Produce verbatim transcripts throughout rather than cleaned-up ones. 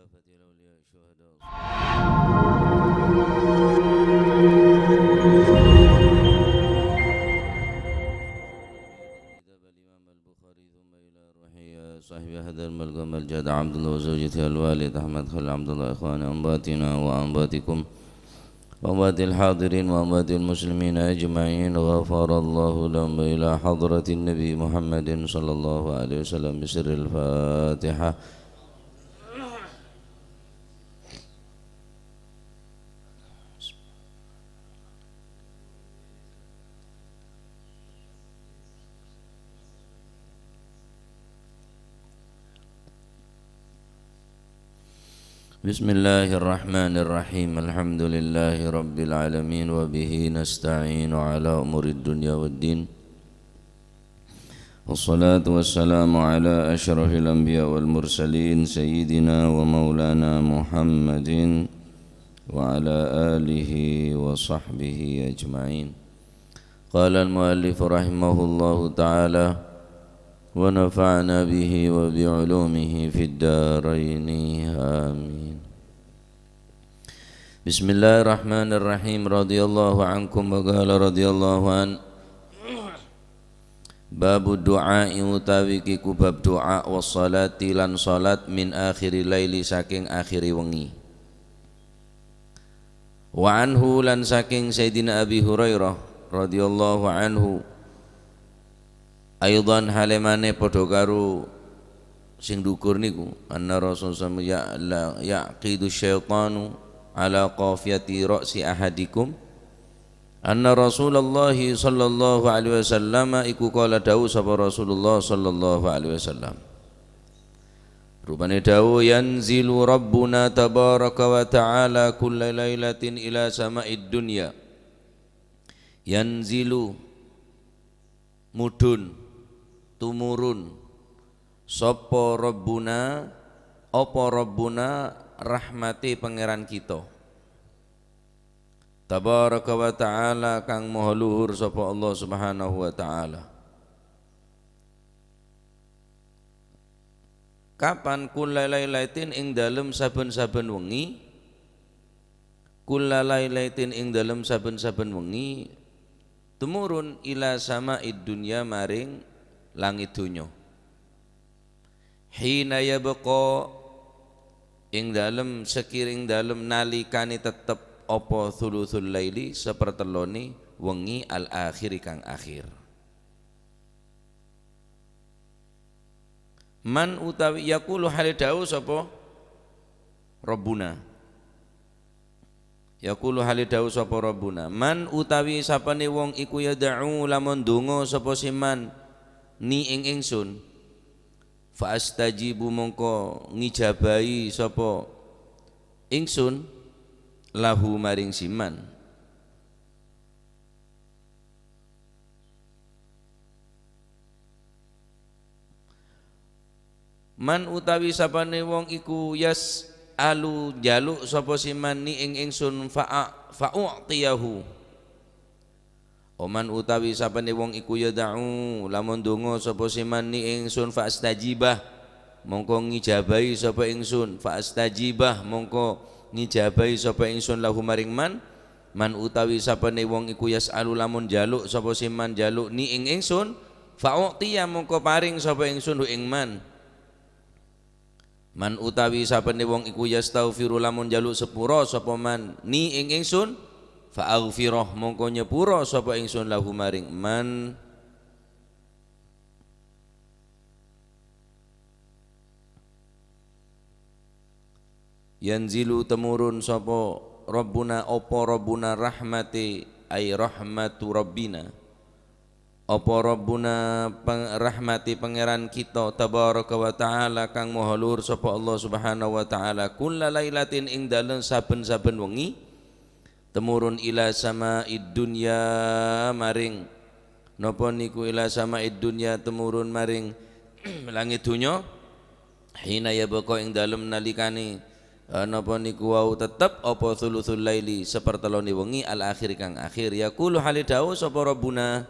الأولياء الشهداء. كتاب الإمام البخاري ثم إلى روحي يا صاحبي هذا الملقى ملجأ عبد الله وزوجته الوالد أحمد خليل عبد الله إخواني أنباتنا وأنباتكم وأنبات الحاضرين وأنبات المسلمين أجمعين غفر الله لهم إلى حضرة النبي محمد صلى الله عليه وسلم بسر الفاتحة. بسم الله الرحمن الرحيم. الحمد لله رب العالمين، وبه نستعين على أمور الدنيا والدين. والصلاة والسلام على أشرف الأنبياء والمرسلين، سيدنا ومولانا محمد وعلى آله وصحبه أجمعين. قال المؤلف رحمه الله تعالى، ونفعنا به وبعلومه في الدارين، آمين. بسم الله الرحمن الرحيم. رضي الله عنكم وقال رضي الله عنه. Babu du'a'i utawi iku bab du'a, was salati lan salat, min akhiril laili saking akhire wengi. Wa anhu lan saking Sayyidina Abi Hurairah radhiyallahu anhu, aidhan hale mane padha karo sing dhukur niku, anna Rasul sallallahu alaihi wasallam ya-, la-, yaqidu syaitanu ala qafiyati ra'si ahadikum, anna Rasulullah sallallahu alaihi wasallam iku qala dawuh sapa Rasulullah sallallahu alaihi wasallam. Rupane dawuh, "Yanzilu Rabbuna tabaraka wa ta'ala kulla lailatin ila sama'id dunya." Yanzilu, mudhun, tumurun, sapa Rabbuna, apa Rabbuna, rahmate Pangeran kita. Tabaraka wa ta'ala, kang maha luhur sapa Allah Subhanahu wa ta'ala. Kapan? Kulla lailatin, ing dalem saben-saben wengi. Kulla lailatin, ing dalem saben-saben wengi, tumurun ila sama'id dunya, maring langit donya. Hina yabqa, ing dalem, sakiring dalem, nalikane tettep apa thuluthul laili, sapertellone wengi, al-akhiri, kang akhir. Man utawi, yaqulu hale dawuh sapa Rabbuna. Yaqulu hale dawuh sapa Rabbuna. Man utawi sapane wong iku yad'u lamun donga sapa si man ni ing ingsun. Fa astajibu mongko ngijabahi sapa ingsun lahu maring si man. Man utawi sapane wong iku yas'alu njaluk sapa si man ni ing ingsun fa'a-, fa'u'tiyahu. Oman utawi sapane wong iku yad'u lamun donga sapa si man ni ingsun fa'astajibah mongko ngijabahi sapa ingsun, fa'astajibah mongko ngijabahi sapa ingsun lahu maring man. Man utawi sapane wong iku yas'alu lamun njaluk sapa si man njaluk ni ing ingsun, fa'u'tiya mongko paring sapa ingsun hu ing man. Man utawi sapane wong iku yastaghfiru lamun njaluk sepura sapa man ni ing ingsun, fa'aghfirah mongko nyepura sapa ingsun lahu maring man. Yanzilu temurun sapa Rabbuna, apa Rabbuna rahmati, ai rahmatu Rabbina. Apa Rabbuna peng-, rahmati Pangeran kita tabaraka wa ta'ala kang maha luhur sapa Allah Subhanahu wa ta'ala kulla lailatin ing dalem saben-saben wengi. Temurun ila sama'id dunya maring, napa niku ila sama'id dunya temurun maring langit donya, hina yabqa ing dalem nalikane, eh, napa niku wau tetep apa thuluthul laili, sapertellone wengi, al akhir kang akhir, yaqulu hale dawuh sapa Rabbuna,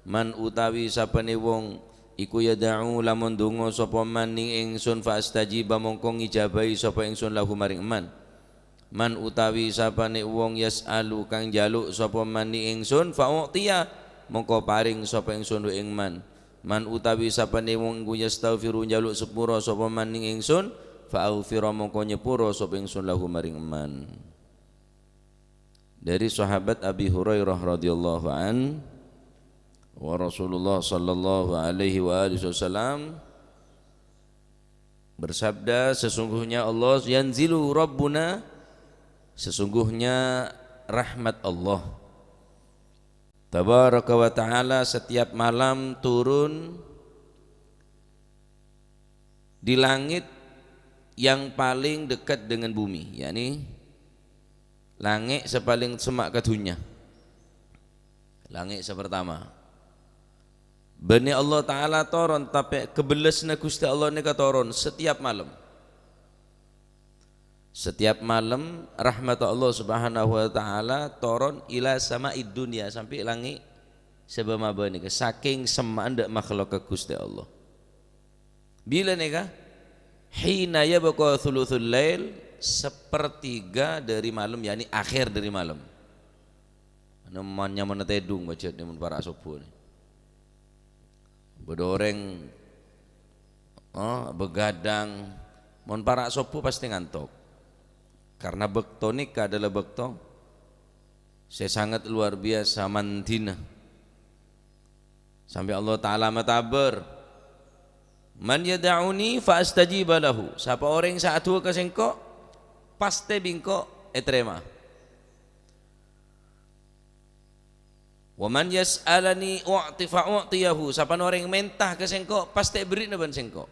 man utawi sapane wong Iku yad'u lamon donga sapa man ning ingsun fa astajiba mongko ngijabahi sapa ingsun lahu maring man. Man utawi sapane wong yas'alu kang njaluk sapa man ning ingsun fa u'tiya mongko paring sapa ingsun ing man. Man utawi sapane wong iku yastaghfiru njaluk sepura sapa man ning ingsun fa aghfira mongko nyepura sapa ingsun lahu maring man. Dari sahabat Abi Hurairah radhiyallahu an, wa Rasulullah sallallahu alaihi wa alihi wasallam bersabda, "Sesungguhnya Allah yanzilu Rabbuna, sesungguhnya rahmat Allah tabaraka wa ta'ala setiap malam turun di langit yang paling dekat dengan bumi," yakni langit sè palèng semma' ka dhunnya. Langit sè pertama. Bânnè Allah Ta'ala toron, tapè kabellasna Ghustè Allah nèka toron setiap malem. Setiap malem, rahmat Allah Subhanahu wa Ta'ala toron ila sama'id dunya, sampè' langit sè bâ-mabâ nèka. Sakèng semma'na dâ' makhlukka Ghustè Allah. Bilâ nèka? Hina yabqa thuluthul lail, sepertiga dari malam, yakni akhir dari malam. Anu, mon nyamana tèdung, pajhât nè, mon para' sobbhu nè. Bâdâ orèng, oh, begadang, mon para' sobbhu pasti ngantok. Karena bâkto nèka adalah bâkto sè sangat luar biasa mandhina. Sampè' Allah Ta'ala matabâr, "Man yad'uni fa astajiba lahu." Sapa orèng sè adu'a ka Sèngko', pastè bi' Engko' ètarèma. "Wa man yas'alani u'ti fa u'tiyahu." Sapana orèng mènta ka Sèngko', pastè èberri'na bân Sèngko'.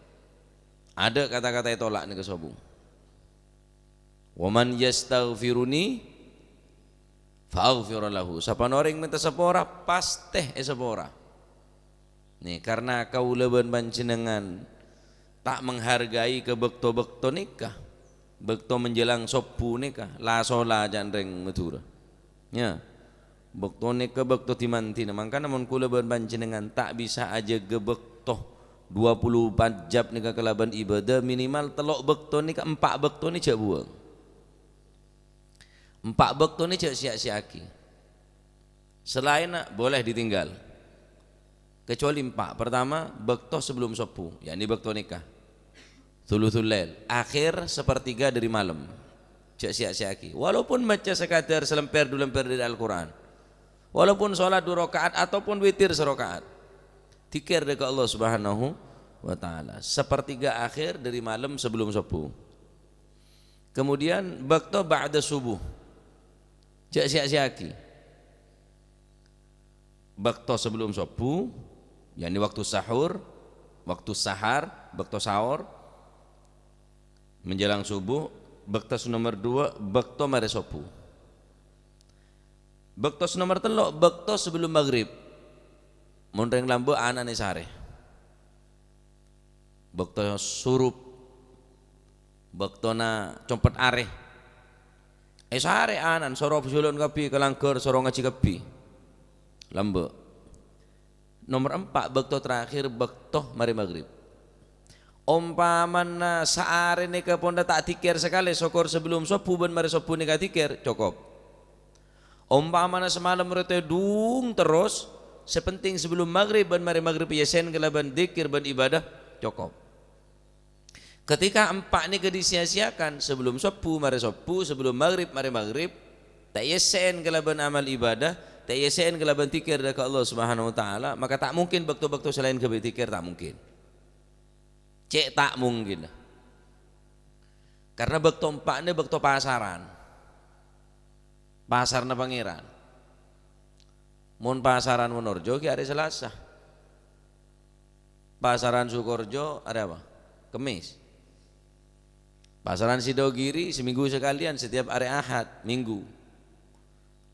Adâ' kata-kata ètolak nèka sobung. "Wa man yastaghfiruni fa aghfir lahu." Sapana orèng mènta sapora, pastè èsapora. Nè, karena kaulâ bân panjhennengngan ta' menghargai ka bâkto-bâkto nèka, bâkto menjelang sobbhu nèka, la sola ca'na rèng Madhurâ. Ya. Bâkto nèka bâkto di-mandina, mangkana mon kaulâ bân panjhennengngan ta' bisa ajâgâ bâkto dua puluh empat jam nèka kalabân ibadah, minimal tello' bâkto nèka, empa' bâkto nè jhâ' buwâng. Empa' bâkto nè jhâ' sèya-sèya'aghi. Selainna boleh ditinggal. Kecuali empa'. Pertama, bâkto sebelum sobbhu, yakni bâkto nèka. Thuluthul lail, akhir sepertiga dari malam. Jhâ' sèya-sèya'aghi. Walaupun maca sekadar salemper du lemper dari Al-Qur'an. Walaupun sholat dua rakaat ataupun witir serakaat. Dzikir dâ' ka Allah Subhanahu wa Ta'ala. Sepertiga akhir dari malam sebelum sobbhu. Kemudian, bâkto ba'da subuh. Jhâ' sèya-sèya'aghi. Bâkto sebelum sobbhu, yakni waktu sahur, waktu sahar, bâkto saor, menjelang subuh, bâkto sè nomer duwâ', bâkto marè sobbhu. Bâkto sè nomer tello', bâkto sebelum maghrib. Mon rèng lambâ' ana'na èsarè. Bâkto surup, bâktona compet arè. Èsarè ana'na, soro jhulân kabbhi ka langghâr, soro ngajhi kabbhi. Lambâ'. Nomer empa', bâkto terakhir, bâkto marè maghrib. Ompamana saarè nèka pon ta' dzikir sakalè, sokor sebelum sobbhu bân marè sobbhu nèka dzikir, cokop. Ompamana samalem rowa tèdung terros, sè penting sebelum maghrib bân marè maghrib èyèssèn kalabân dzikir bân ibadah, cokop. Ketika empa' nèka disia-siakan, sebelum sobbhu marè sobbhu, sebelum maghrib marè maghrib, ta' èyèssèn kalabân amal ibadah, ta' èyèssèn kalabân dzikir dâ' ka Allah Subhanahu wa Ta'ala, maka ta' mungkin bâkto-bâkto sè laèn ghâbây dzikir, ta' mungkin. Cè' ta' mungkin. Karena bâkto empa'na bâkto pasaran. Pasarna Pangèran. Mon pasaran Wonorejo ghi' arè Salasa. Pasaran Sukorejo arè apa? Kemis. Pasaran Sidogiri seminggu sekalian, setiap arè Ahad, Minggu.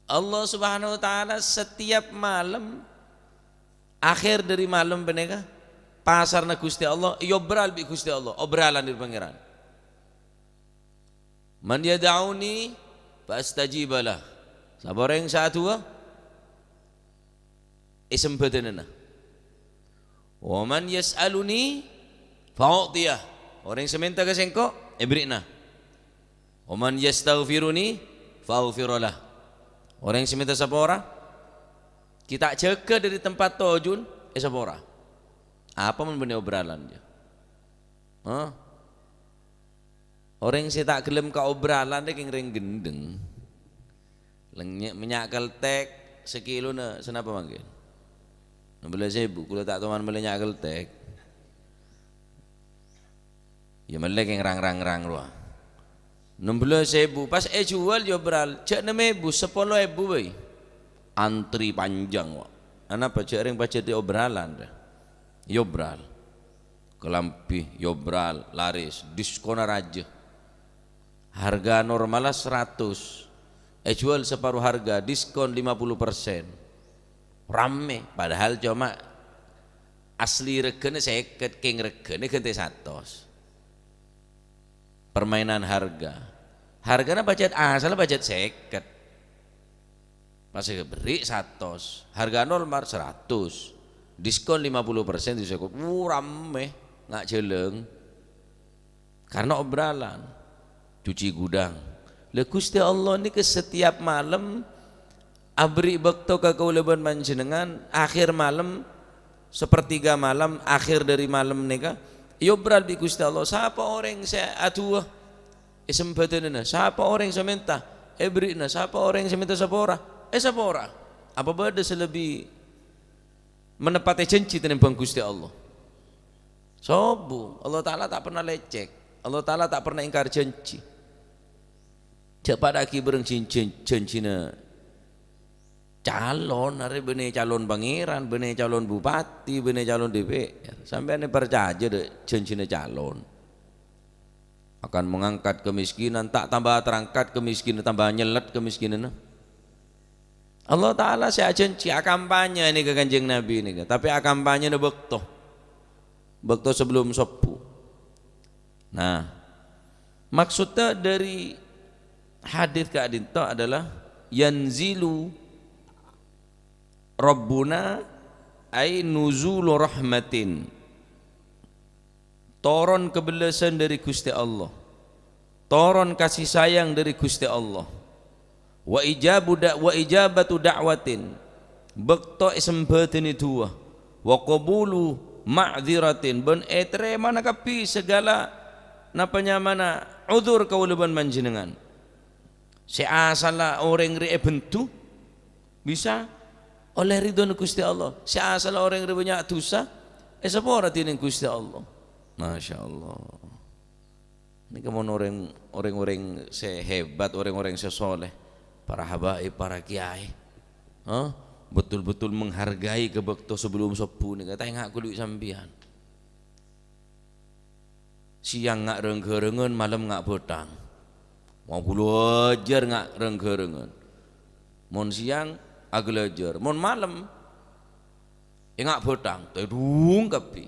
Allah Subhanahu wa Ta'ala setiap malem, akhir dari malem panèka, pasarna Ghustè Allah, èobral bi' Ghustè Allah, obralan dâri Pangèran. "Man yad'uni fa astajiba lah." Sapa orèng sè adu'a, èsembhâdhânana. "Wa man yas'aluni fa'u'tiyah." Orèng sè mènta ka sèngko', èberri'na. "Wa man yastaghfiruni fa'aghfiralah." Orèng sè mènta sapora, ghi' ta' jâgâ dâri tempat tojun, èsapora. Apa mon bânnè obralan, jâ? Hah? Orèng sè ta' ghellem ka obralan rè kèng rèng ghendheng. Lèng-, mènnya' keltek sakilona sanapa mangkèn? Ennem belas èbu, kaulâ ta' toman mellè mènnya' keltek. Yâ mellè kèng rang-rang-rang rowa. Ennem belas èbu, pas èjhuwâl yâ obral, jâ' ennem èbu, sapolo èbu bhâi. Antri panjang, wa. Anapa jâ' rèng pajhât è obralan, rè? Yâ obral. Kalambhi, yâ obral, laris, diskonna rajâ. Harga normalla seratus, èjhuwâl saparo harga, diskon lima puluh persen. Rammè, padahal coma asli règhâna sèket, kèng règhâna ghântè satos. Permainan harga. Hargana pajhât asalla pajhât sèket. Pas èberri' satos, harga normal seratus, diskon lima puluh persen, sèket. Wuh, rammè, nga' jhâlâng. Karena obralan, cuci gudang. Lah, Ghustè Allah nèka setiap malem aberri' bâkto ka kaulâ bân panjhennengngan, akhir malem, sepertiga malam, akhir dâri malem nèka, èobral bi' Ghustè Allah. Sapa orèng sè adu'a, èsembhâdhânana. Sapa orèng sè mènta, èberri'na. Sapa orèng sè mènta sapora, èsapora. Apa bâdâ sè lebbi meneppatè jhânjhi tènèmbhâng Ghustè Allah? Sobu, Allah Ta'ala ta' pernah lècèk. Allah Ta'ala ta' pernah èngkar jhânjhi. Jhâ' padâ'aghi bhâreng jhân-, jhân-, jhânjhina calon, arè bânnè calon pangèran, bânnè calon bupati, bânnè calon D P R. Sampèyan parcajâ dâ' jhânjhina calon. Akan mengangkat kemiskinan, ta' tamba terangkat kemiskinan, tamba nyellet kemiskinanna. Allah Ta'ala sè ajhânjhi akampanye nèka Kanjeng Nabi nèka, tapè akampanyena bâkto. Bâkto sebelum sobbhu. Nah, maksudnya dari hadis ka'dinto adalah, "Yanzilu Rabbuna ay nuzulu rahmatin." Toron kabellâsân dâri Ghustè Allah. Toron kasih sayang dâri Ghustè Allah. Wa ijabu da-, wa ijabatu da'watin, bâkto èsembhâdhânè du'a, wa qabulu ma'dziratin, bân ètarèmana kabbhi saghâlâ napa nyamana udzur kaulâ bân panjhennengngan. Sè asalla orèng rè èbhendhu, bisa ollè ridhona Ghustè Allah. Sè asalla orèng rè bânnya' dhusa, èsapora dhinèng Ghustè Allah. Masya Allah. Nèka mon orèng, orèng-orèng sè hebat, orèng-orèng sè soleh, para habaib, para kiai, ha? Betul-betul menghargai ka bâkto sebelum sobbhu nèka, ta' enga' ghuli sampèyan. Sèyang nga' reng-ghârengan, malem nga' bhâthang. Mon ghulâjâr nga' reng-ghârengan. Mon sèyang aghâlâjâr, mon malem enga' bhâthang, tèdung kabbhi.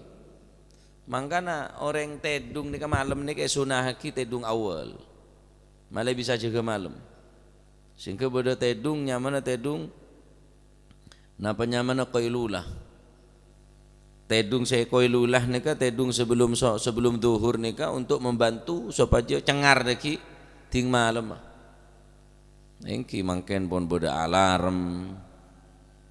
Mangkana orèng tèdung nèka malem nèka èsunnahaghi tèdung awwâl. Malè bisa jâgâ malem. Sèngghâ bâdâ tèdung nyamana tèdung, napa nyamana, qailulah. Tèdung sè qailulah nèka tèdung sebelum so-, sebelum dhuhur nèka untuk membantu sopajâ cengar dâggi' dhing malem. Èngghi mangkèn pon bâdâ alarm.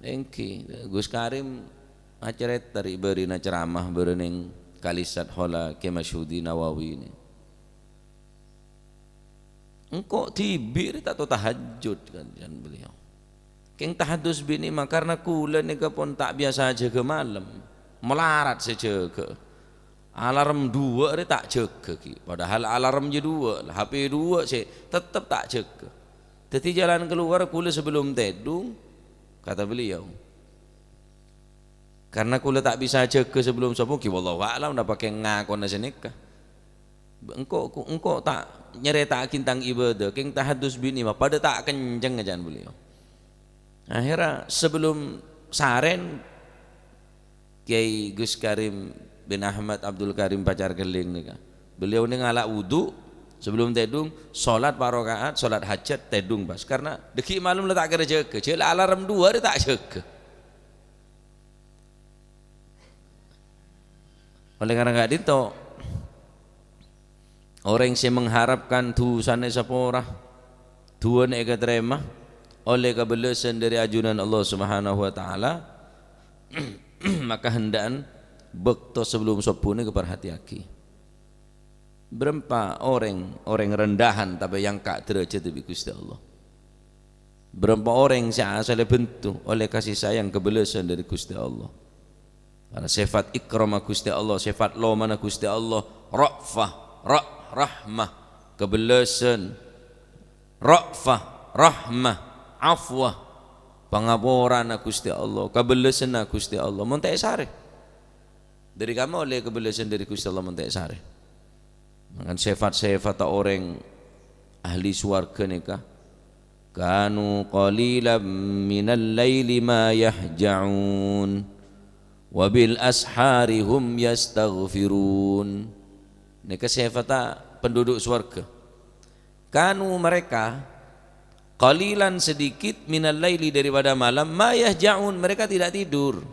Èngghi, Gus Karim acarèta ri-bârina ceramah bârâ nèng Kalisat Hola Kè Masyhudi Nawawi nè. Engko' dhibi' rè ta' tao tahajjud, kan, can beliau. Kèng tahadus bi' ni'ma, karna kaulâ nèka pon ta' biyasa jâgâ malem. Malarat sè jâgâ. Alarm duwâ' rè ta' jâgâ, ghi. Padahal alarm jâ duwâ', H P duwâ' sè tettep ta' jâgâ. Dhâddhi jalan keluar kaulâ sebelum tèdung, kata beliau. Karna kaulâ ta' bisa jâgâ sebelum sobbhu, ghi, wallahu a'lam, napa kèng ngakona sanèka. Engko', engko' ta' nyarèta'aghi tang ibâdâ, kèng tahadus bi' ni'ma, padâ ta' kencèng, can beliau. Akhirnya, sebelum sarèn, Kiai Gus Karim bin Ahmad Abdul Karim Pacar Keling nèka, beliau nè ngala' wudu, sebelum tèdung, sholat pa' rakaat, sholat hajat, tèdung pas. Karna dâggi' malem la ta' kèra jâgâ, jâ' la alarm duwâ' rè ta' jâgâ. Oleh karena ka'dhinto', orèng sè mengharapkan dhusana èsapora, du'ana èkatarèma, ollè kabellâsân dhâri ajunan Allah Subhanahu wa Ta'ala, maka henda'an bâkto sabellum sobbhu nèka parhatèyaghi. Bârâmpa orèng, orèng rendahan tapè èangka' dârâjhâddhâ bi' Ghustè Allah. Bârâmpa orèng sè asalla bhânto ollè kasih sayang kabellâsân dhâri Ghustè Allah. Karena sifat ikrama Ghustè Allah, sifat lomana Ghustè Allah, ra'fah, ra-, rahmah, kabellâsân, ra'fah, rahmah, afwah, pangaporana Ghustè Allah, kabellâsânna Ghustè Allah, mon ta' èsarè. Dhâri kamma ollè kabellâsân dhâri Ghustè Allah mon ta' èsarè. Mangkana sifat-sifatta orèng ahli sowarghâ nèka, "Kanu qalilan minal laili ma yahja'un, wa bil ashari hum yastaghfirun." Nèka sifatta penduduk sowarghâ. Kanu mereka qalilan sedikit minal laili daripada malam, ma yahja'un, mereka tidak tidur.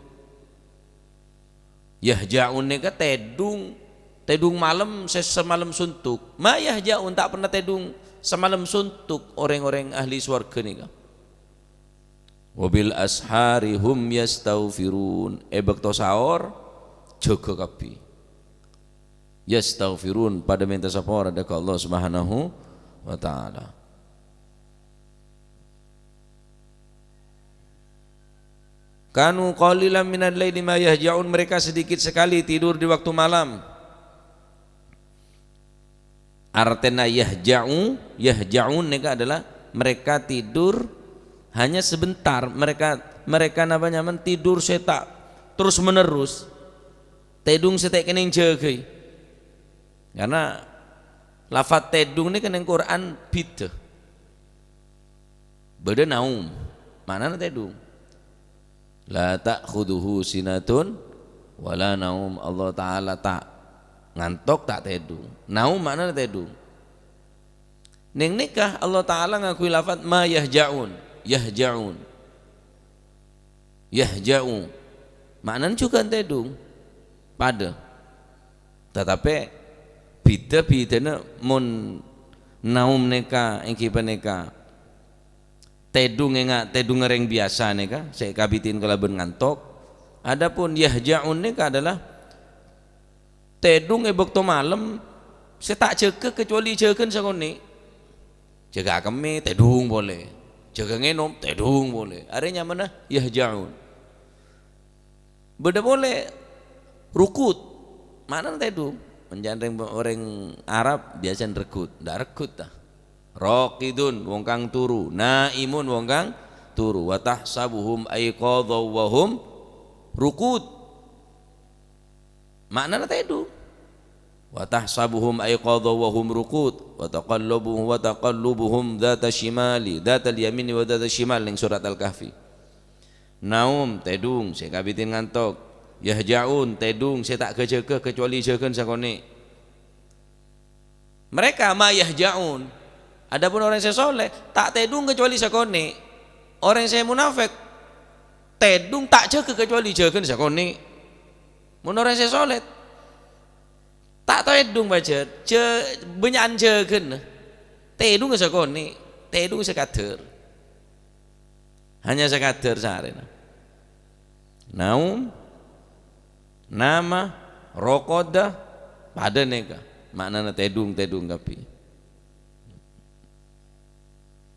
Yahja'un nèka tèdung, tèdung malem sè samalem suntuk. Ma yahja'un, ta' pernah tèdung samalem suntuk orèng-orèng ahli sowarghâ nèka. "Wa bil ashari hum yastaghfirun." È bâkto saor, jâgâ kabbhi. Yastaghfirun, padâ mènta sapora dhâ' ka Allah Subhanahu wa Ta'ala. "Kanu qalilan minal laili ma yahja'un," mereka sedikit sekali tidur di waktu malam. Artèna yahja'u, yahja'un nèka adalah mereka tidur hanya sebentar, mereka, mereka napa nyamana tidur sè ta' terus-menerus, tèdung sè ta' kènèng jâgâi. Karena lafat tèdung nèka neng Quran bhidhâ. Bâdâ naum, ma'nana tèdung. "La ta'khudzuhu sinatun wa la naum." Allah Ta'ala ta' ngantok, ta' tèdung. Naum ma'nana tèdung. Neng nèka Allah Ta'ala ngangghuy lafat ma yahja'un, yahja'un. Yahja'u. Ma'nana jhughân tèdung. Padâ. Tatapè bhidhâ-bhidhâna mon naum nèka èngghi panèka tèdung, ènga' tèdung orèng biyasa nèka sè èkabidhi'in kalabân ngantok. Adapun yahja'un nèka adalah tèdung è bâkto malem sè ta' jâgâ kecuali jâgâna sakonè'. Jâgâ akemmè, tèdung polè. Jâgâ ngènom, tèdung polè. Arèya nyamana yahja'un. Bâdâ polè rukut. Ma'nana tèdung. Mon jhâ' rèng, orèng Arab biyasana reggut. Ndak reggut, ta? Raqidun, wong kang turu. Naimun, wong kang turu. "Wa tahsabuhum aiqadha wa hum ruqud." Ma'nana tèdung. "Wa tahsabuhum aiqadha wa hum ruqud. Wa taqallubuhum, wa taqallubuhum dzata syimali, dzatal yamini wa dzata syimal," neng surat Al-Kahfi. Naum, tèdung, sè kabidhi'in ngantok. Yahja'un, tèdung, sè ta' ghâ-jâgâ kecuali jâgâna sakonè'. Mereka ma yahja'un. Adapun orèng sè soleh, ta' tèdung kecuali sakonè'. Orèng sè munafik, tèdung ta' jâgâ kecuali jâgâna sakonè'. Mon orèng sè soleh, ta' tèdung pajhât, jâ-, bânnya'an jâgâna. Tèdung sakonè', tèdung sakadâr. Hanya sakadâr sarèna. Naum, nama, raqada, padâ nèka. Ma'nana tèdung-tèdung kabbhi.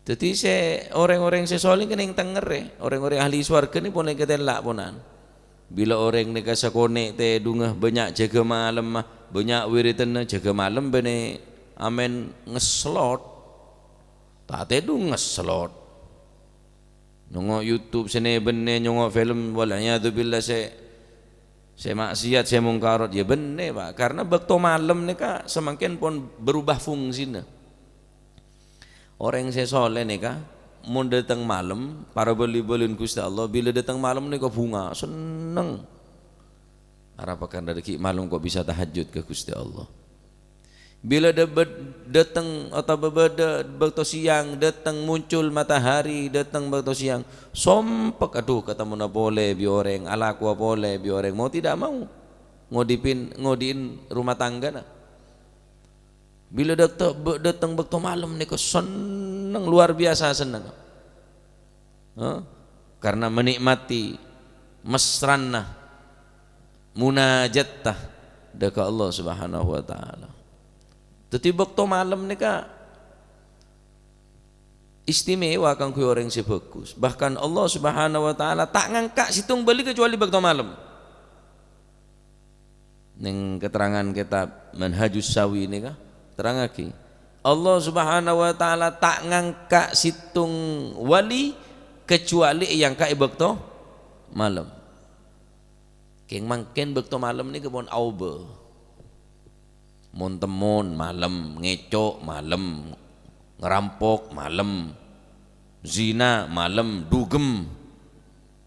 Dhâddhi sè, orèng-orèng sè soleh kennèng tengngèrrè, orèng-orèng ahli sowarga nèka polè katella' ponapa. Bilâ orèng nèka sakonè' tèdungnga bânnya' jâgâ malemma, bânnya' wiridanna, jâgâ malem bânnè amèn ngeslot. Ta' tèdung ngeslot. Nyongngo' YouTube sè nè-bânnè, nyongngo' film, wal iyadzubillah, sè, sè maksiat, sè mungkarat, ya bânnè, Pak. Karena bâkto malem nèka samangkèn pon berubah fungsina. Orèng sè soleh nèka, mon dâteng malem, para bâli-bâlina Ghustè Allah, bilâ dâteng malem nèka bhunga, senneng. Arapa karena ghi' malem ko' bisa tahajjud ka Ghustè Allah. Bilâ dâ-, bâd-, dâteng otabâ bâdâ bâkto sèyang, dâteng muncul matahari, dâteng bâkto sèyang, sompek, adhu, katemmowa polè bi' orèng, alakowa polè bi' orèng, mau tidak mau. ngodipin-, ngodi'in rumah tanggana. Bilâ dâteng, bâ-, dâteng bâkto malem nèka senneng, luar biasa senneng. Hah? Karena menikmati mesrana munajatta dâ' ka Allah Subhanahu wa Ta'ala. Dhâddhi, bâkto malem nèka istimewa kaangghuy orèng sè bhâghus. Bahkan Allah Subhanahu wa Ta'ala ta' ngangka' sèttong bâli kacuali bâkto malem. Neng keterangan kitab Manhajus Sawi nèka terrangaghi, Allah Subhanahu wa Ta'ala ta' ngangka' sèttong wali kacuali èangka' è bâkto malem. Kèng mangkèn bâkto malem nèka pon aobâ. Mon-temmon malem, ngèco' malem, ngarampok malem, zina malem, dugem.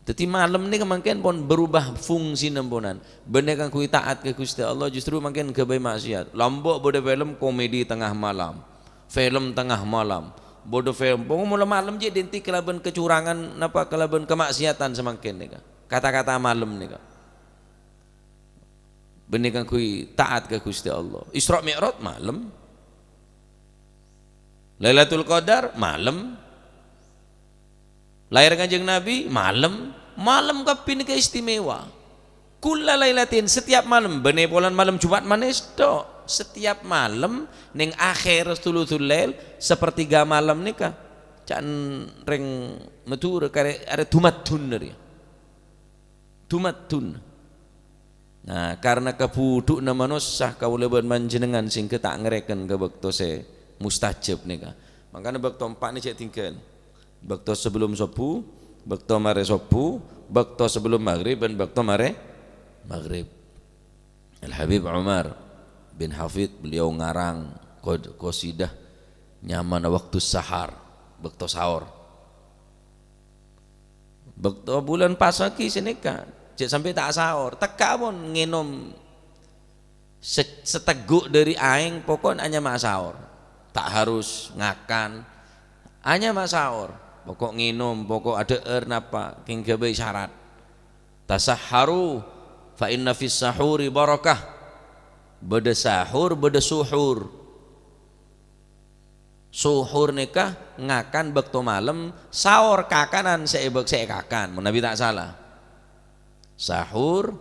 Dhâddhi, malem nèka mangkèn pon berubah fungsina ponan. Bânnè kaangghuy ta'at ka Ghustè Allah, justru mangkèn ghâbây ma'siyat. Lambâ' bâdâ film komedi tengah malam, film tengah malam. Bâdâ film, pokok mola malem jiyâ identik kalabân kacurangan, napa kalabân kama'siyatan samangkèn nèka. Kata-kata malem nèka. Bânnè kaangghuy ta'at ka Ghustè Allah. Isra Mi'raj malem. Lailatul Qadar malem. Lahir Kanjeng Nabi malem. Malem kabbhi nèka istimewa. Kulla lailatin, setiap malem. Bânnè polana malem Jumat manès tok. Setiap malem neng akhir thuluthul lail, sepertiga malem nèka. Ca'na rèng Madhurâ karè arè dumaddun rèya. Dumaddun. Nah, karena kabudhu'na manossa, kaulâ bân panjhennengngan sèngghâ ta' ngarèken ka bâkto sè mustajab nèka. Mangkana bâkto empa' nè jhâ' tinggal. Bâkto sebelum sobbhu, bâkto marè sobbhu, bâkto sebelum maghrib, bân bâkto marè maghrib. Al-Habib Umar bin Hafid, beliau ngarang qod-, qasidah nyamana Waktu Sahar, bâkto saor. Bâkto bulân pasaghi sanèka, jhâ' sampè' ta' saor. Tekka' pon ngènom se-, sategghu' dâri aèng, pokok anyama saor. Ta' harus ngakan. Anyama saor. Pokok ngènom, pokok adhâ'âr napa, kèng ghâbây syarat. "Tasahharu, fa inna fis sahuri barakah." Bâdâ sahur, bâdâ suhur. Suhur nèka ngakan bâkto malem, saor kakanan sè èbâk-, sè èkakan, mon Nabi ta' sala. Sahur,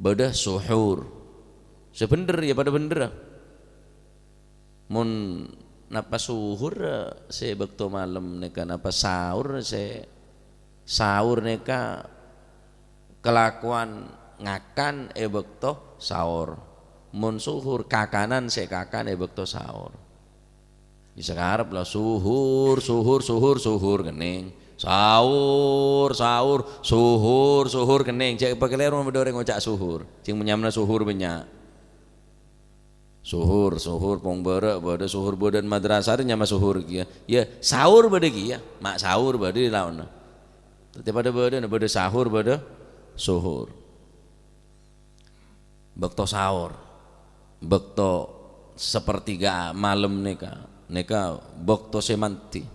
bâdâ suhur. Sè bhendher, ya, padâ bhendherra. Mon napa suhur, sè bâkto malem nèka, napa saur sè Saur nèka kalakowan ngakan è bâkto saor. Mon suhur, kakanan sè èkakan è bâkto saor. Bisa karep la suhur, suhur, suhur, suhur kennèng. Saur, saur, suhur, suhur kennèng. Jhâ' èpakalèro bâdâ orèng ngoca' suhur. Sè nyamana suhur bânnya'. Suhur, suhur, pong bârâ' bâdâ, suhur bâdâ madrasah rè nyama suhur kèya. Iyâ, saur bâdâ kèya, ma' saur bâdâ è laonna. Dhâddhi padâ bâdâna, bâdâ sahur, bâdâ suhur. Bâkto saor, bâkto sapertiga malem nèka, nèka bâkto sè mandhi.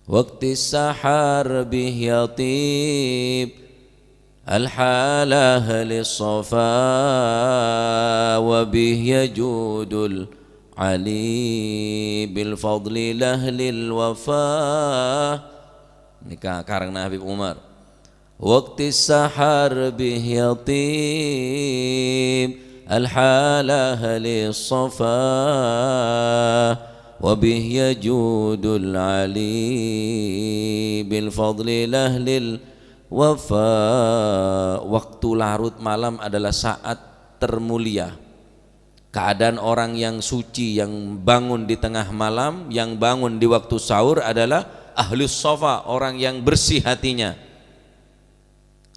Waktu sahar bih yatib al-hal ahli safa, wa bih yajudul ali bil fadli lahlil wafa. Nèka karangna Habib Umar. Waktu sahar bih yatib al-hal ahli safa, wa bih yajudul ali bil fadli lahlil wafa. Waktu larut malam adalah saat termulia. Keadaan orang yang suci yang bangun di tengah malam, yang bangun di waktu sahur adalah ahlus safa, orang yang bersih hatinya.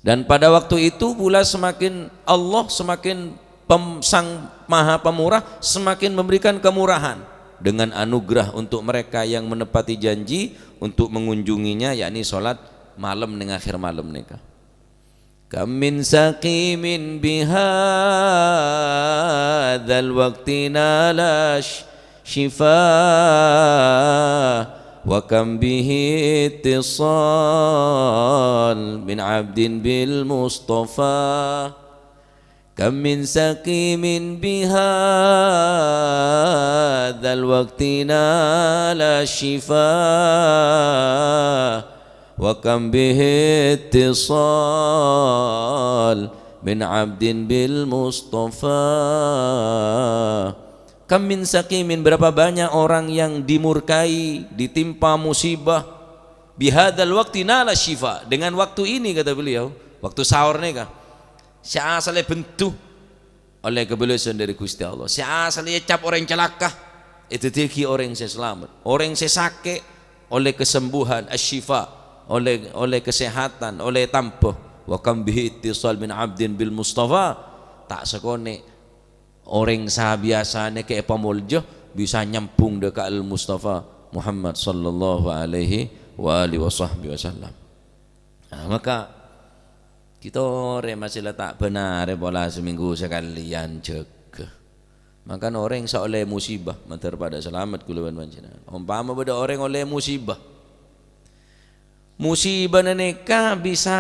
Dan pada waktu itu pula semakin Allah, semakin pem-, Sang Maha Pemurah semakin memberikan kemurahan dengan anugerah untuk mereka yang menepati janji untuk mengunjunginya, yakni salat malem neng akhir malem nèka. Kam min saqimin bihadzal waqti nala sh-, syifa. وكم به اتصال من عبد بالمصطفى. كم من سقيم بهذا الوقت نال الشفاء. وكم به اتصال من عبد بالمصطفى. Kam min saqimin, berapa banyak orang yang dimurkai, ditimpa musibah, bihadzal waqti nala syifa, dengan waktu ini, kata beliau, waktu sahur nèka, sè asalla bendhu ollè kabâlâsân dhâri Ghustè Allah, sè asalla ècap orèng calaka, èdhâddhiyâghi orèng sè salamet, orèng sè sakè' ollè kasembuhan, asy-syifa, ollè, ollè kasèhatan, ollè tambhâ. Wa kam bihi ittisal min abdin bil Mustafa, ta' sakonè' orèng sabiyasana kè èpamolja bisa nyambhung dâ' ka Al-Mustafa Muhammad sallallahu alaihi wa alihi wa sahbihi wasallam. Nah, maka kita orèng masih la ta' bhânarè pola seminggu sakalèyan jâgâ. Mangkana orèng sè ollè musibah, mandhâr padâ salamet kaulâ bân panjhennengngan. Ompama bâdâ orèng ollè musibah, musibana nèka bisa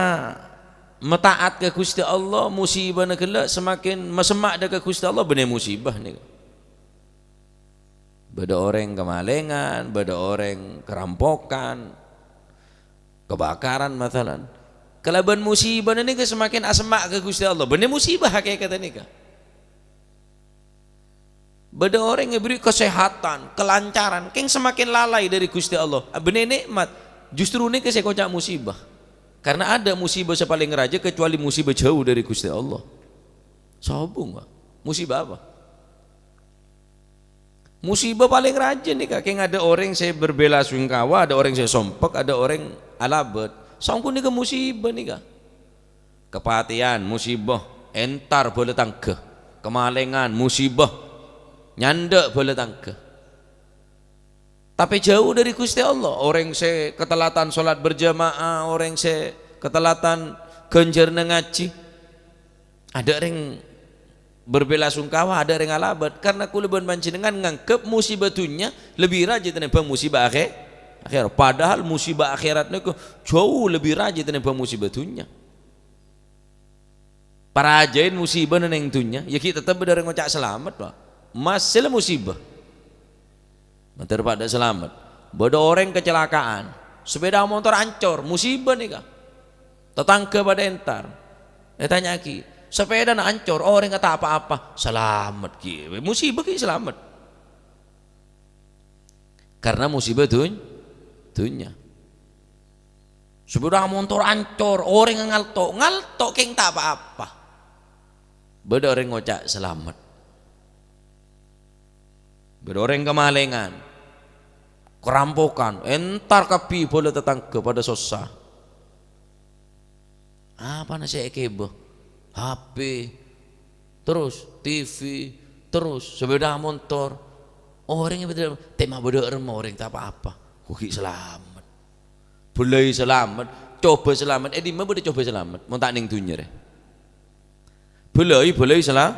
mata'at ka Ghustè Allah, musibana ghellâ' semakin masemma' dâ' ka Ghustè Allah, bânnè musibah nèka. Bâdâ orèng kamalèngan, bâdâ orèng karampokan, kabakaran, masalan. Kalabân musibana nèka semakin asemma' ka Ghustè Allah, bânnè musibah hakèkatta nèka. Bâdâ orèng èberri' kasèhatan, kalancaran, kèng semakin lalai dhâri Ghustè Allah. Bânnè nè'mat, justru nèka sè èkoca' musibah. Karena adâ' musibah sè palèng rajâ kecuali musibah jhâu dhâri Ghustè Allah. Sobung, Pak. Musibah apa? Musibah palèng rajâ nèka, kèng adâ' orèng sè berbela sungkawa, adâ' orèng sè sompek, adâ' orèng alabât. Songghuna nèka musibah nèka. Kapatèyan, musibah, entar bhâlâ tangghâ. Kamalèngan, musibah, nyandhâ' bhâlâ tangghâ. Tapè jhâu dhâri Ghustè Allah. Orèng sè katelatan sholat berjamaah, orèng sè katelatan ghânjhârânna ngajhi. Adâ' rèng berbela sungkawa, adâ' rèng alabât. Karena kaulâ bân panjhennengngan nganggep musibah dhunnya lebbi rajâ tènèmbhâng musibah akhè-, akhèrat. Padahal musibah akhèrat nèko jhâu lebbi rajâ tènèmbhâng musibah dhunnya. Parajâin musibana neng dhunnya, ya ghi' tettep bâdâ orèng ngoca' salamet, Pak. Masè la musibah. Mandhâr padâ salamet. Bâdâ orèng kacelakaan, sepeda motor ancor, musibah nèka. Tatangghâ padâ entar. Ètanya'aghi, "Sepedana ancor, orèngnga ta' pa-apa." Salamet ghi'. Musibah ghi' salamet. Karena musibah dun-, dhunnya. Sepeda motor ancor, orèng ngalto', ngalto' kèng ta' pa-apa. Bâdâ orèng ngoca' salamet. Bâdâ orèng kamalèngan, karampokan, entar kabbhi bhâlâ tatangghâ padâ sossa. Apana sè èkèbâ? H P, terros T V, terros sepeda motor. Orèng èpèdâ-, tèma bâdâ remma orèng ta' pa-apa. Ghi' salamet. Bhâlâi salamet, cobâ salamet. È dimma bâdâ cobâ salamet? Mon ta' neng dhunnya rè. Bhâlâi, bhâlâi sala-,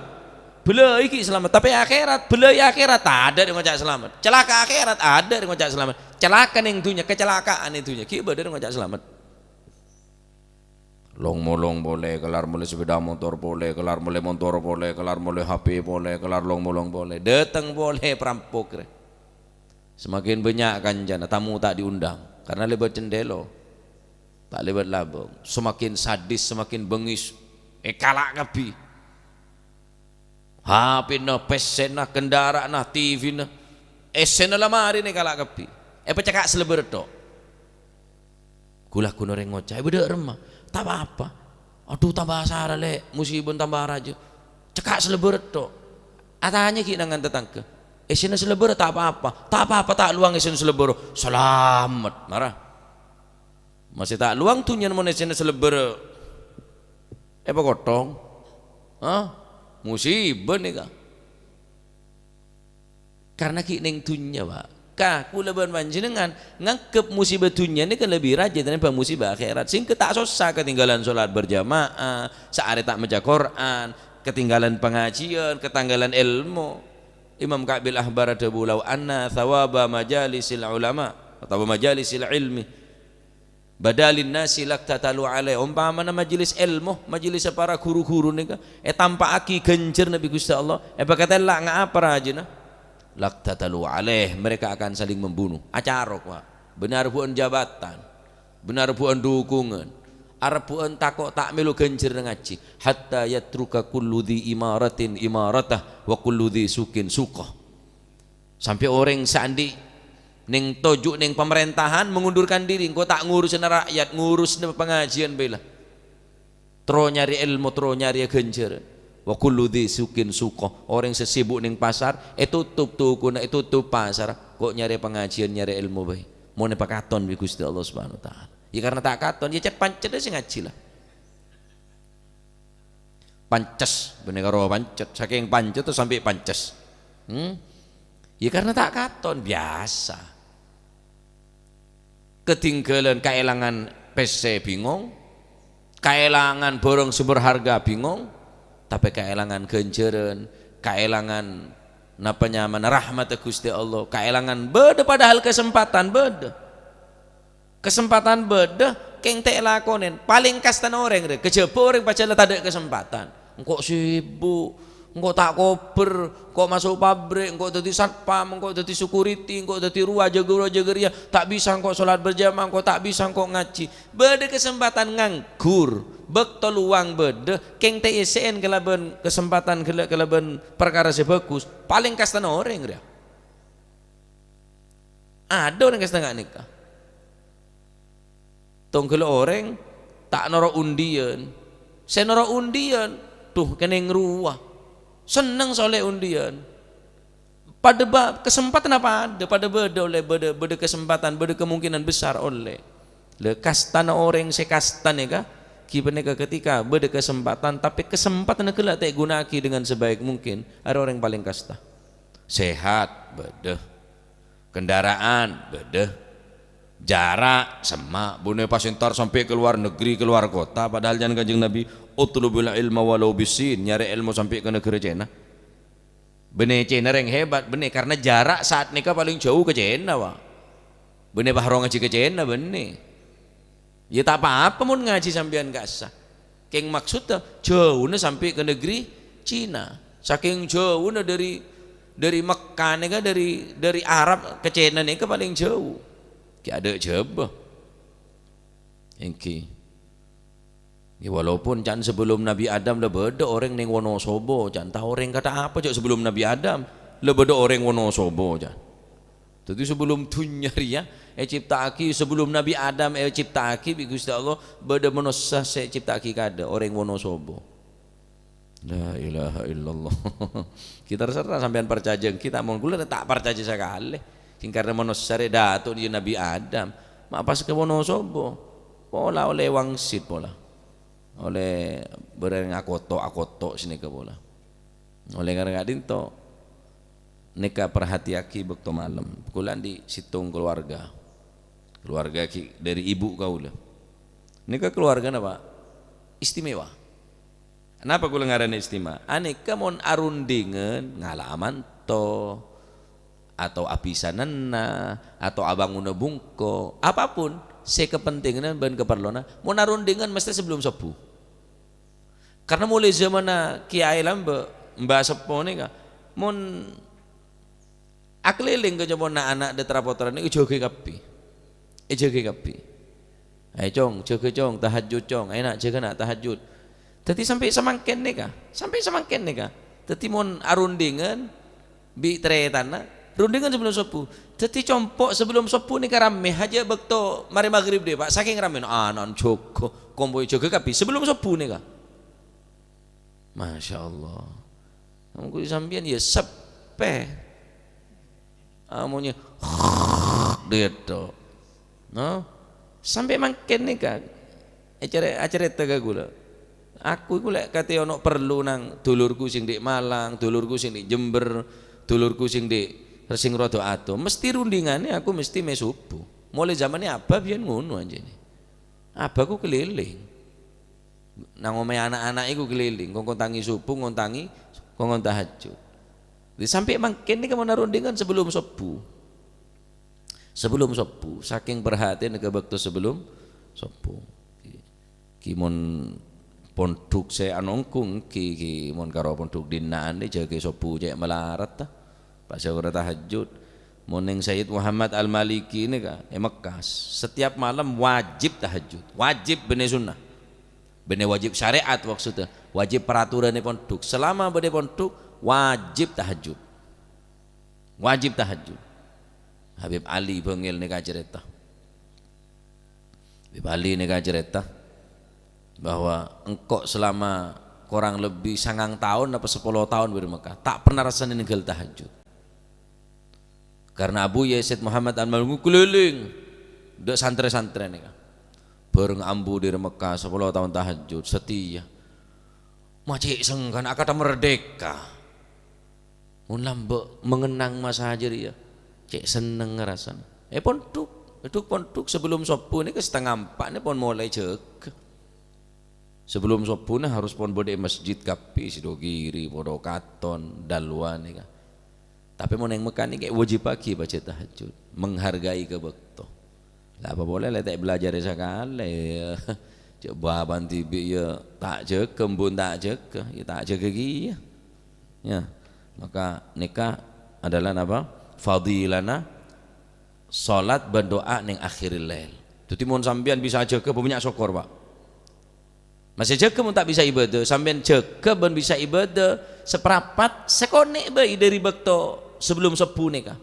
bhâlâi ghi' salamet. Tapè akhèrat, bhâlâi akhèrat, adâ' rè ngoca' salamet. Calaka akhèrat, adâ' rè ngoca' salamet. Calaka neng dhunnya, kacelakaan neng dhunnya, ghi' bâdâ rè ngoca' salamet. Long-molong polè, kellar molè sepeda motor polè, kellar molè motor polè, kellar molè H P polè, kellar long-molong polè. Dâteng polè perampok rè. Semakin bânnya' kancana, tamu ta' diundang, karena lèbât cendhèlo, ta' lèbât labâng. Semakin sadis, semakin bengis, èkala' kabbhi. H P-na, pèssèna, kendara'anna, T V-na, essèna lamarèna èkala' kabbhi. Èpacekka' salèbâr tok. Ghu-lagghu orèng ngoca', "È bâdâ remma?" "Ta' pa-apa." "Adhu, tamba sara, Lè'. Musibana tamba rajâ." Cekka' salèbâr tok. Atanya ghi' nang tatangghâ. "Essèna salèbâr ta' pa-apa?" "Ta' pa-apa, ta' lowang essèna salèbâr." Salamet, mara. Masè ta' lowang dhunnyana mon essèna salèbâr èpakothong. Hah? Musibah nèka. Karena ghi' neng dhunnya, Pak. Ka, kaulâ bân panjhennengngan nganggep musibah dhunnya nèka lebbi rajâ tènèmbhâng musibah akhèrat. Sehingga ta' sossa katèngghâlân sholat berjamaah, saarè ta' maca Qur'an, katèngghâlân pangajiyân, katèngghâlân èlmo. Imam Ka'bil Ahbar adhâbu, "Lau anna thawaba majalisil ulama otabâ majalisil ilmi, bada linnasi laqtatalu alaih. Ompamana majelis èlmo, majelis para ru-ghuru nèka ètampa'aghi ghânjhârânna bi' Ghustè Allah, èpakatella' ngapa rajâna? Laqtatalu alaih, mereka akan saling membunuh. Acarok, Pak. Bânnè arebbhu'ân jabatan, bânnè arebbhu'ân dhukungan, arebbhu'ân tako' ta' mèlo ghânjhârânna ngajhi. "Hatta yatruka kullu dzi imaratin imaratah, wa kullu dzi suqin suqah." Sampè' orèng sè andi' neng toju' neng pamarèntahan mengundurkan diri, engko' ta' ngurusana ra'yat, ngurusana pangajiyân bhâi la. Terro nyarè èlmo, terro nyarè ghânjhârân. "Wa kullu dzi suqin suqah." Orèng sè sibuk neng pasar, ètotop tokona, ètotop pasar, ko' nyarè pangajiyân, nyarè èlmo bhâi. Mon èpakaton bi' Ghustè Allah Subhanahu wa Ta'ala. Ya, karna ta' katon, ya, cet-pancet sè ngajhi la. Pances, bânnè karo pancet, sakèng pancet terus sampè' pances. Hmm? Ya, karna ta' katon, biyasa. Ketinggalan, kaèlangan pèssè, bingong. Kaèlangan bhârâng sè berharga, bingong. Tapè kaèlangan ghânjhârân, kaèlangan napa nyamana rahmatta Ghustè Allah, kaèlangan bâdâ padahal kasempadhân bâdâ. Kasempadhân bâdâ, kèng ta' èlakonè. Palèng kastana orèng rè, kajhâbhâ orèng pajhât la tadâ' kasempadhân. Engko' sibuk, engko' ta' kobâr, engko' maso' pabrik, engko' dhâddhi satpam, engko' dhâddhi security, engko' dhâddhi rowa jâgâ rowa jâgâ rèya, ta' bisa engko' sholat berjamaah, engko' ta' bisa engko' ngajhi. Bâdâ kasempadhân nganggur, bâkto lowang bâdâ, kèng ta' èssè'è kalabân kasempadhân ghellâ' kalabân parkara sè bhâghus, palèng kastana orèng rèya. Adâ orèng kastana nèka. Tongghâl orèng ta' noro' undiyân. Sè noro' undiyân, dhu, kennèng rowa. Senneng sè ollè undiyân. Padâ ba-, kasempadhânna padâ, padâ bâdâ ollè, bâdâ, bâdâ kasempadhân, bâdâ kemungkinan besar ollè. La, kastana orèng sè kasta nèka, ghi panèka ketika bâdâ kasempadhân, tapè kasempadhânna ghellâ' ta' èghuna'aghi dengan sebaik mungkin, arèya orèng palèng kasta. Sehat, bâdâ. Kendaraan, bâdâ. Jara', semma', bânnè pas entar sampè' ka luar negeri, ka luar kota, padahal can Kanjeng Nabi, "Utlubul ilma walau bisin," nyarè èlmo sampè' ka naghârâ Cèna. Bânnè Cèna rèng hebat, bânnè, karna jara' saat nèka palèng jhâu ka Cèna, Pak. Bânnè pas rowa ngajhi ka Cèna, bânnè. Ya, ta' pa-apa mon ngajhi sampèyan ka'issa'. Kèng maksodda, jhâuna sampè' ka negeri Cina. Sakèng jhâuna dâri, dâri Mekkah nèka, dâri, dâri Arab ka Cèna nèka palèng jhâu. Ghi' adâ' jhâbâ. Èngghi. Ya, walaupun can sabellum Nabi Adam la bâdâ orèng neng Wonosobo, can. Ta' orèng kata apa, jhâ' sabellum Nabi Adam la bâdâ orèng Wonosobo, can. Dhâddhi, sabellum dhunnya rèya ècipta'aghi, sabellum Nabi Adam ècipta'aghi bi' Ghustè Allah, bâdâ manossa sè ècipta'aghi kadâ', orèng Wonosobo. La ilaha illallah. Ghi' terserah sampèyan parcajâ, ghi' ta' mon kaulâ ta' parcajâ sakalè. Sèngkarna manossa rè dâto' dhâjâ Nabi Adam. Ma' pas ka Wonosobo. Pola ollè wangsit pola. Ollè bârâng akoto'-akoto' sanèka pola. Ollè karana ka'dinto nèka parhatèyaghi bâkto malem. Kaulâ andi' sèttong kalowarga. Kalowarga ghi-, dâri ibu kaulâ. Nèka kalowargana, Pak, istimewa. Napa kaulâ ngarana istimewa? Anèka mon arundingan, ngala' amanto, atau abhisananna, atau abângona bungko, apapun sè kapentinganna bân kaparlona, mon arundingan mestè sabellum sobbhu. Karna molaè zamanna kèyaè lambâ', mbah seppo nèka, mon akalèlèng ka compo'na ana' dâ' tra-pottrana èjâgâi kabbhi. Èjâgâi kabbhi. "Ayo, Cong, jâgâ, Cong, tahajjud, Cong. Ayo, Na', jâgâ, Na', tahajjud." Dhâddhi sampè' samangkèn nèka, sampè' samangkèn nèka. Dhâddhi mon arundingan bi' tarètanna, rundingan sabellum sobbhu. Dhâddhi compo' sabellum sobbhu nèka rammè, hajâ bâkto marè maghrib dhâ', Pak, sakèng rammèna, ana'na jâgâ, kompo'na jâgâ kabbhi sabellum sobbhu nèka. Masya Allah. Monggu sampèyan ya seppè. Amonnya dhâddhi. No? Sampè' mangkèn nèka. Acarè-, acarèta ka kaulâ. Aku iku lè' katè ono parlo nang dulurku sè andi' Malang, dulurku sè andi' Jember, dulurku sè andi' Rèsèng Rodo Ato. Mestè rundinganna aku mestè mè' sobbhu. Molaè zamanna abah biyèn ngono anjènè. Abahku kalèlèng. Nang ommaè ana'-ana' iku kalèlèng, kongkon tangè sobbhu, ngontangi, kongkon tahajjud. Dhâddhi sampè' mangkèn nèka mon arundingan sabellum sobbhu. Sebelum sobbhu, saking perhatèna ka bâkto sebelum sobbhu. Ki mon pondhuk sè anongghung, ki, ki mon karo pondhuk dina'an, jâgâ sobbhu cè' malarat, ta. Pas jâgâ tahajjud. Mon neng Sayyid Muhammad Al-Maliki nèka, è Mekkah, setiap malam wajib tahajjud. Wajib, bânnè sunnah. Bânnè wajib syariat maksudnya. Wajib peraturannya pondhuk. Selama bânnè pondhuk, wajib tahajjud. Wajib tahajjud. Habib Ali Bengil nèka cerita. Habib Ali nèka cerita bahwa engko' selama kurang lebih sangang taon apa sepuluh taon bâdâ Mekkah, ta' pernah rassana nèngghâl tahajjud. Karena Abu Yazid Muhammad Al-Maliki keliling dâ' santrè-santrè nèka. Bâreng ambu dâri Mekkah sepuluh taon tahajjud, setia. Ma' cè' sengghâna akadhi merdeka. Mon lambâ' mengenang masa jârèya, cè' sennengnga rassana. È pondhuk, è dhuk-pondhuk sebelum sobbhu nèka setengah empat nèka pon molaè jâgâ. Sebelum sobbhuna harus pon bâdâ è masjid kabbhi, Sidogiri, Pondok Katon, Dalwa nèka. Tapè mon neng Mekkah nèka èwajibaghi pajhât tahajjud, menghargai ka bâkto. La apa polè la ta' èbelajârè sakalè, ya. Cè' bâbâna dhibi' ya ta' jâgâ, embun ta' jâgâ, ya ta' jâgâ kèya. Ya, maka nèka adalah napa? Fadilana salat bân du'a neng akhiril lail. Dhâddhi mon sampèyan bisa jâgâ, bânnya' sokor, Pak. Masè jâgâ mon ta' bisa ibadah, sampèyan jâgâ bân bisa ibadah saparapat sakonè' bhâi dâri bâkto sebelum sobbhu nèka.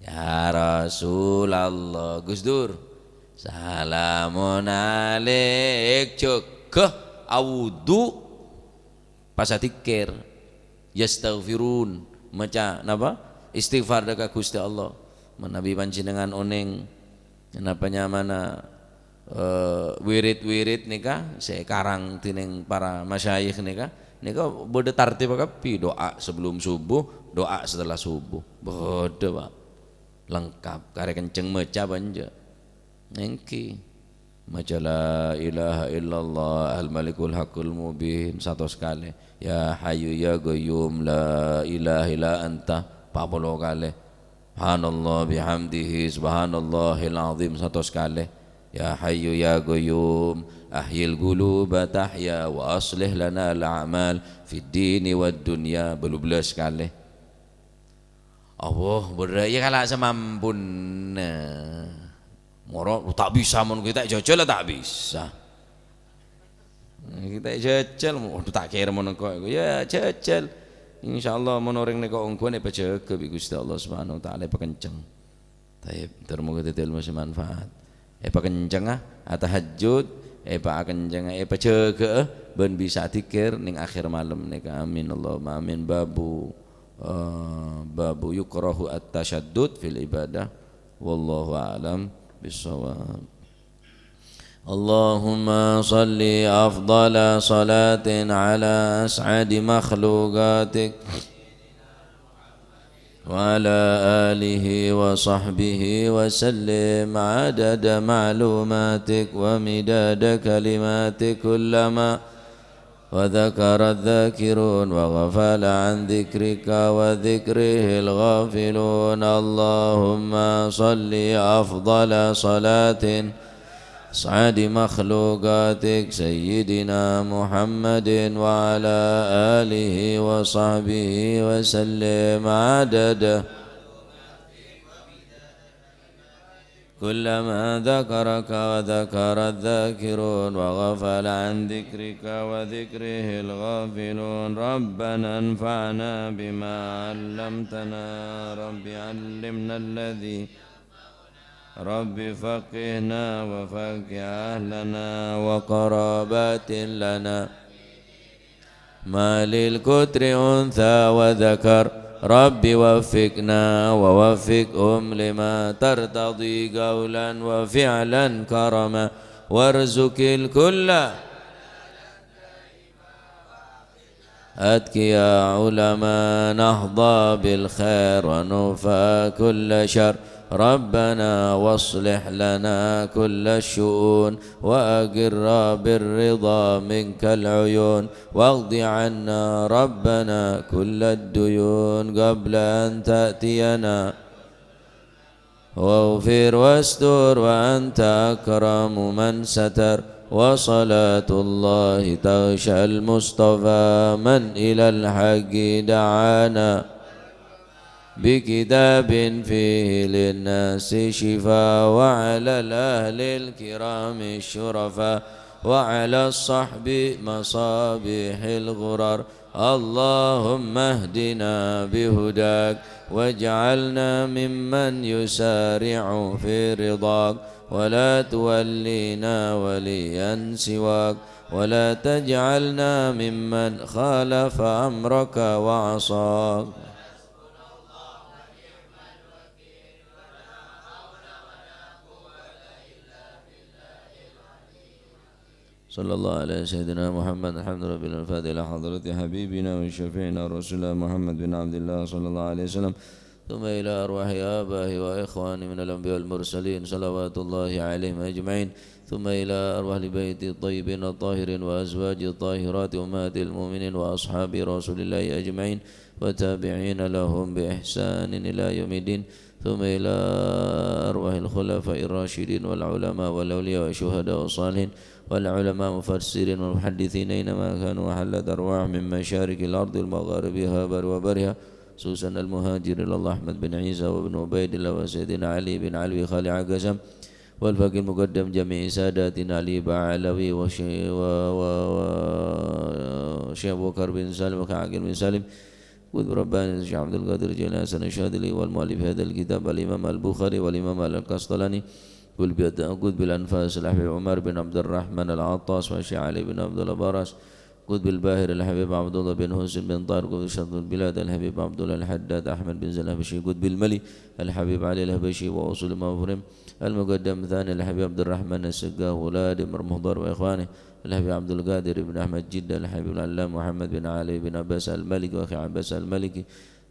Ya Rasulullah, Gus Dur, salamun alaik, jâgâ awudu. Pas adzikir, yastaghfirun, maca napa? Istighfar dâ' ka Ghustè Allah. Manabi panjhennengngan onèng, napa nyamana, eh, wirid-wirid nèka, sè èkarang dhinèng para masyayikh nèka, nèka bâdâ tartib kabbhi, doa sebelum subuh, doa setelah subuh. Bâdâ, Pak. Lengkap, karè kenceng maca apa enjâ'? Èngghi. Maca la ilaha illallah al-malikul haqqul mubin satos kalè. Ya Hayyu ya Qayyum la ilaha illa anta pa' polo kalè. Subhanallah bihamdihi subhanallahil azim satos kalè. Ya Hayyu ya Qayyum ahyil quluba tahya wa aslih lana al-a'mal fid dini wad dunya bâllu bellâs kalè. Allah, berrâ', ya kala' samampuna. Moro' ta' bisa mon kita jajal ta' bisa. Kita jajal, waduh, ta' kèra mon engko', ya jajal. Insyaallah mon orèng nèka ongghuwân èpajâgâ bi' Ghustè Allah Subhanahu wa Ta'ala, èpakenceng. Taib, tor moga dhâddhi ilmu sè manfaat. Èpakencengnga, atahajjud, èpaakencengnga, èpajâgâ'â, bân bisa adzikir neng akhir malem nèka. Amin, Allahumma amin. Babu, eh, babu yukrahu at-tasyaddud fil ibadah. Wallahu a'lam bissawab. Allahumma salli afdala salatin ala as'adi makhluqatik. وعلى آله وصحبه وسلم عدد معلوماتك ومداد كلماتك كلما وذكر الذاكرون وغفل عن ذكرك وذكره الغافلون. اللهم صل أفضل صلاة أسعد مخلوقاتك سيدنا محمد وعلى آله وصحبه وسلم عدد كلما ذكرك وذكر الذاكرون وغفل عن ذكرك وذكره الغافلون. ربنا انفعنا بما علمتنا. رب علمنا الذي رب فقهنا وفقه أهلنا وقرابات لنا ما للقطر أنثى وذكر. رب وفقنا ووفقهم لما ترتضي قولا وفعلا كرما وارزق الكل أتقياء علماء نهضى بالخير ونوفى كل شر. ربنا واصلح لنا كل الشؤون وأقر بالرضا منك العيون واقض عنا ربنا كل الديون قبل أن تأتينا واغفر واستر وأنت أكرم من ستر، وصلاة الله تغشى المصطفى من إلى الحق دعانا، بكتاب فيه للناس شفاء، وعلى الأهل الكرام الشرفاء، وعلى الصحب مصابيح الغرر، اللهم اهدنا بهداك، واجعلنا ممن يسارع في رضاك، ولا تولينا وليا سواك، ولا تجعلنا ممن خالف أمرك وعصاك. صلى الله على سيدنا محمد. الحمد لله الفاتح إلى حضرة حبيبنا وشفيعنا رسول الله محمد بن عبد الله صلى الله عليه وسلم. ثم إلى أرواح آبائه وإخوانه من الأنبياء والمرسلين صلوات الله عليهم أجمعين. ثم إلى أرواح البيت الطيبين الطاهرين وأزواج الطاهرات أمهات المؤمنين وأصحاب رسول الله أجمعين وتابعين لهم بإحسان إلى يوم الدين. ثم إلى أرواح الخلفاء الراشدين والعلماء والأولياء والشهداء والصالحين والعلماء المفسرين والمحدثين أينما كانوا وحلت أرواحهم من مشارق الأرض ومغاربها وبرها وبحرها، خصوصا المهاجر إلى الله أحمد بن عيسى وابن عبيد الله وسيدنا علي بن علوي خالع قسم والفقيه المقدم جميع ساداتنا علي بعلوي وشي-، و-، و-، و-، وشيخ أبو بكر بن سالم وأخي عاقل بن سالم قطب رباني الشيخ عبد القادر الجيلاني حسن الشاذلي والمؤلف هذا الكتاب الإمام البخاري والإمام القسطلاني قطب الد-، قطب الأنفاس الحبيب عمر بن عبد الرحمن العطاس والشيخ علي بن عبد الله براس قطب الباهر الحبيب عبد الله بن حسين بن طاهر قطب شرق البلاد الحبيب عبد الله الحداد أحمد بن زين الحبشي قطب الملي الحبيب علي الحبشي وأصول مغفورهم المقدم الثاني الحبيب عبد الرحمن السقاف ولاده مرمضار وإخوانه الحبيب عبد القادر بن أحمد جدة الحبيب العلامة محمد بن علي بن عباس المالكي وأخي عباس المالكي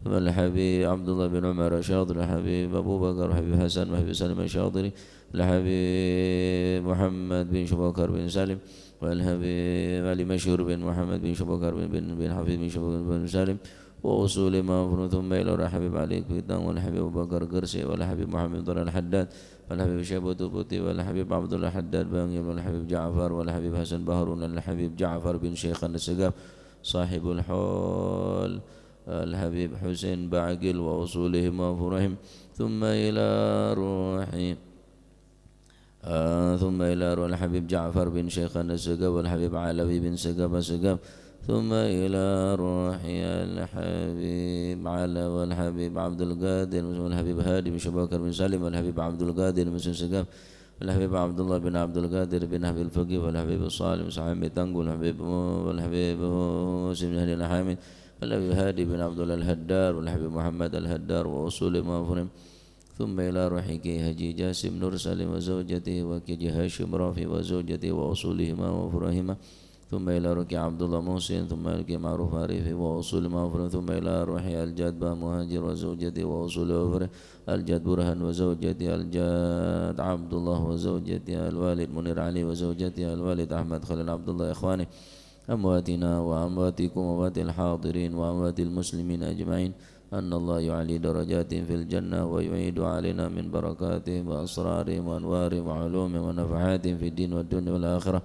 ثم الحبيب عبد الله بن عمر الشاطري الحبيب أبو بكر الحبيب حسن والحبيب سالم الشاطري الحبيب محمد بن شبكر بن سالم والحبيب علي مشهور بن محمد بن شبكر بن، بن، بن حفيظ بن شبكر بن سالم وأصول مغفورهم ثم إلى الحبيب علي كويتان والحبيب أبو بكر قرسي والحبيب محمد بن طارق الحداد والحبيب شيبة بوتي والحبيب عبد الله حداد بانجيل والحبيب جعفر والحبيب حسن بحرون الحبيب جعفر بن شيخان السقاف صاحب الحول الحبيب حسين بعقل وأصولهم وفروعهم ثم إلى روح آه، ثم إلى روح الحبيب جعفر بن شيخان السقاف والحبيب علوي بن سقاف السقاف، ثم إلى روح الحبيب علوي والحبيب عبد القادر والحبيب هادي بن شبكر بن سالم والحبيب عبد القادر بن سقاف والحبيب عبد الله بن عبد القادر بن حبيب الفقيه والحبيب الصالح بن سالم بن تنقل والحبيب، والحبيب مسلم بن هادي الحامد والحبيب هادي بن عبد الله الهدار والحبيب محمد الهدار وأصول مغفورهم ثم إلى روح كي حاجي جاسم نور سالم وزوجته وكي حاجي هاشم رافي وزوجته وأصولهما وفروعهما، ثم إلى روح كي عبد الله محسن، ثم إلى كي معروف عارف وأصول مغفورهم، ثم إلى روح الجاد با مهاجر وزوجته وأصول مغفورهم، الجاد برهان وزوجته، الجاد عبد الله وزوجته، الوالد منير علي وزوجته، الوالد أحمد خليل عبد الله إخوانه، أمواتنا وأمواتكم وأموات الحاضرين وأموات المسلمين أجمعين، أن الله يعلي درجاتهم في الجنة ويعيد علينا من بركاتهم وأسرارهم وأنوارهم وعلومهم ونفحاتهم في الدين والدنيا والآخرة،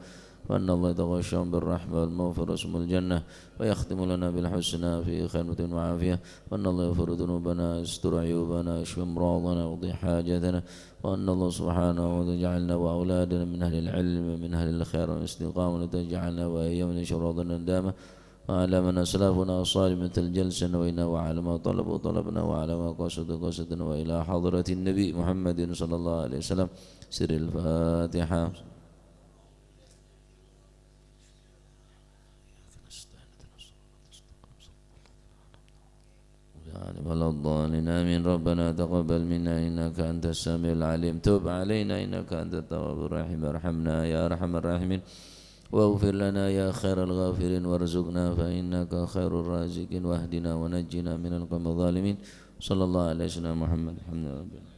وأن الله يتغشاهم بالرحمة والمغفرة وسم الجنة، ويختم لنا بالحسنى في خير وعافية، وأن الله يغفر ذنوبنا، يستر عيوبنا، يشفي أمراضنا، يقضي حاجاتنا، وأن الله سبحانه وتعالى يجعلنا وأولادنا من أهل العلم، من أهل الخير والاستقامة، ولا تجعلنا وإياهم من شر الظن والندامة، وعلى من أسلافنا الصالح مثل الجلسة نوينا، وعلى ما طلبوا طلبنا، وعلى ما قصدوا قصدنا، وإلى حضرة النبي محمد صلى الله عليه وسلم. سر الفاتحة. ولا الضالين. آمين. ربنا تقبل منا إنك أنت السميع العليم. تب علينا إنك أنت التواب الرحيم. ارحمنا يا أرحم الراحمين. واغفر لنا يا خير الغافرين. وارزقنا فإنك خير الرازقين. واهدنا ونجنا من القوم الظالمين. صلى الله على سيدنا محمد. الحمد لله رب العالمين.